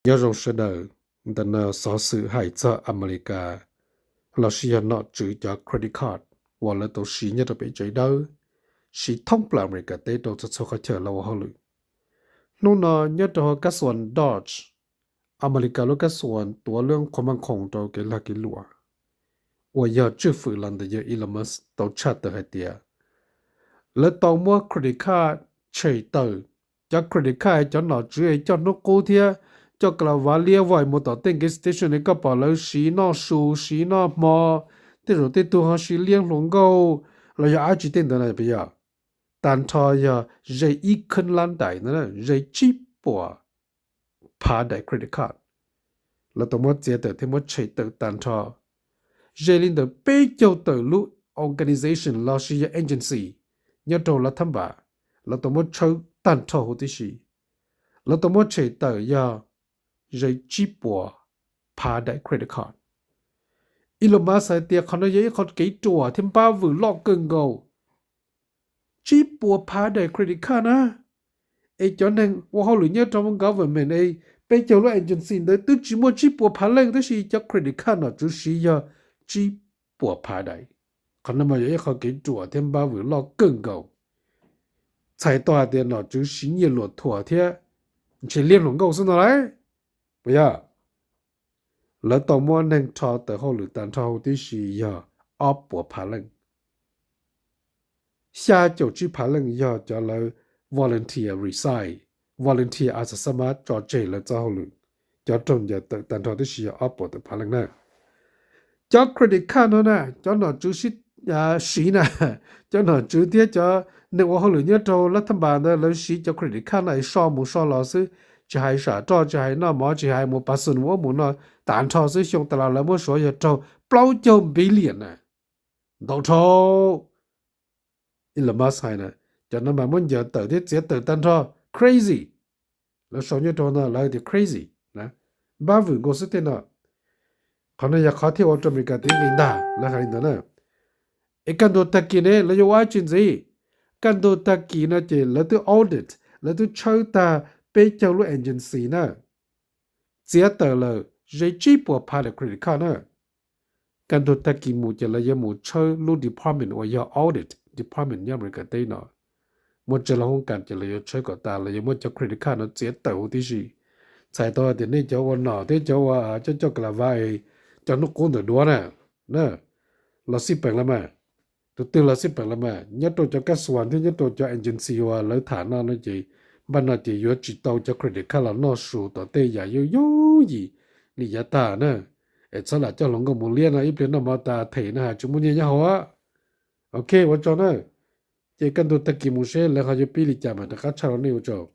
Nyob zoo sawv daws, ntawm no xov xwm hais txog Amelikas los sis yog nom tswv cov credit card uas lawv tau siv nyob rau pem tsev dawb, siv thoob plaws Amelikas teb rau txhua txhua qhov chaw los ua hauj lwm. Hnub no nyob rau hauv kab xuas DOGE, Amelikas lub kab xuas tuav lub qhuas maj khoom rau kev lag kev luam, uas yog tswj fwm los ntawm yawg Elon Musk tau tshaj tawm hais tias lawv tau muab credit card tshem tawm. Cov credit card cov nom tswv es coj hnub qub thiab coj kalavaj liab vais mus tom tej gas station es koj pom lawv siv noj su siv noj hmo, tej zaum tej tug ho siv liab hluas nkauj los yog dab tsi tej ntawd no puas yog? Tag nrho yog ze ib khwb lab dais, ze tsib puas phav daim credit card. Lawv tau muab txiav tawm thiab muab tshem tawm tag nrho. Ze li ntawm peb caug tawm lub organization los sis yog agency nyob rau lav thab npas, lawv tau muab tshawb tag nrho huv tib si. Lawv tau muab tshem tawm yog ze tsib puas phav daim credit card. Elon Musk hais tias qhov no yog ib qho kev ruam thiab npab vwm loj kawg nkaus. Tsib puas phav daim credit card na, es cov neeg ua hauj lwm nyob rau government es peb caug lub agency ntawd twb tsis muaj tsib puas phav leej, tab sis cov credit card nom tswv siv yog tsib puas phav daim. Qhov no mas yog ib qho kev ruam thiab npab vwm loj kawg nkaus. Txhais tau hais tias nom tswv siv nyiaj luam thuam thiab ntshe liab hluas nkauj xwb no lauj, puas yog? Lawv tau muab neeg rho tawm hauj lwm tag nrho huv tib si yog ob puas phav leej. Xya caum tsib phav leej yog cov lawv volunteer resign, volunteer asav xab mab tso tseg lawv txoj hauj lwm. Cov raug ncaws tawm tag nrho tib si yog ob puas tawm phav leej na. Cov credit card no na, cov nom tswv siv na, cov nom tswv thiab cov neeg ua hauj lwm nyob rau lav thab npas ntawd lawv siv cov credit card no es so mus so los xwb, tsis hais sam roj, tsis hais noj mov, tsis hais mus pav xus mus ub mus no, tag nrho xwb xyoo tas los lawv muab suav yog raug plaub caug billion na. Ntau dhau. Elon Musk hais na, cov no mas muab ncaws tawm thiab txiav tawm tag nrho, crazy. Lawv sau nyob rau no lawv tias crazy, npab vwm nkaus xwb tej no. Qhov no yog qhov thiaj ua rau Amelikas tiv nqi ntag, lawv hais li ntawd na. Es kaj ntug tag kis ne lawv yuav ua dab tsi ntxiv? Kaj ntug tag kis no ces lawv twb audit, lawv twb tshawb tag peb caug lub agency na, txiav tawm lawm ze tsib puas phav daim credit card na. Kaj ntug tag kis mus ces lawv yuav mus tshawb lub department uas yog audit department nyob Amelikas teb no. Muaj tsawg lub hoob kas ces lawv yuav tshawb kom tas, lawv yuav muab cov credit card no txiav tawm huv tib si. Txhais tau tias nej cov ua nom thiab cov ua coj coj kalavaj es cov hnub qub ntawm duab na, los xij peem los mas. Tus twg los xij peem los mas, nyob rau cov kab xuas thiab nyob rau cov agency uas lawv tham no no ces npaj no ces yuav tsis tau cov credit card los noj su tom tej yam yooj yooj yim li yav tag na. Es txhob lam coj hluas nkauj mus liab no, ib pliag noj mov tas them no has tsis muaj nyiaj nyob hauv. Ok, ua tsaug na. Ces kaj ntug tag kis mus seb lawv ho yuav pib li cas mas rov qab tshaj rau nej, ua tsaug.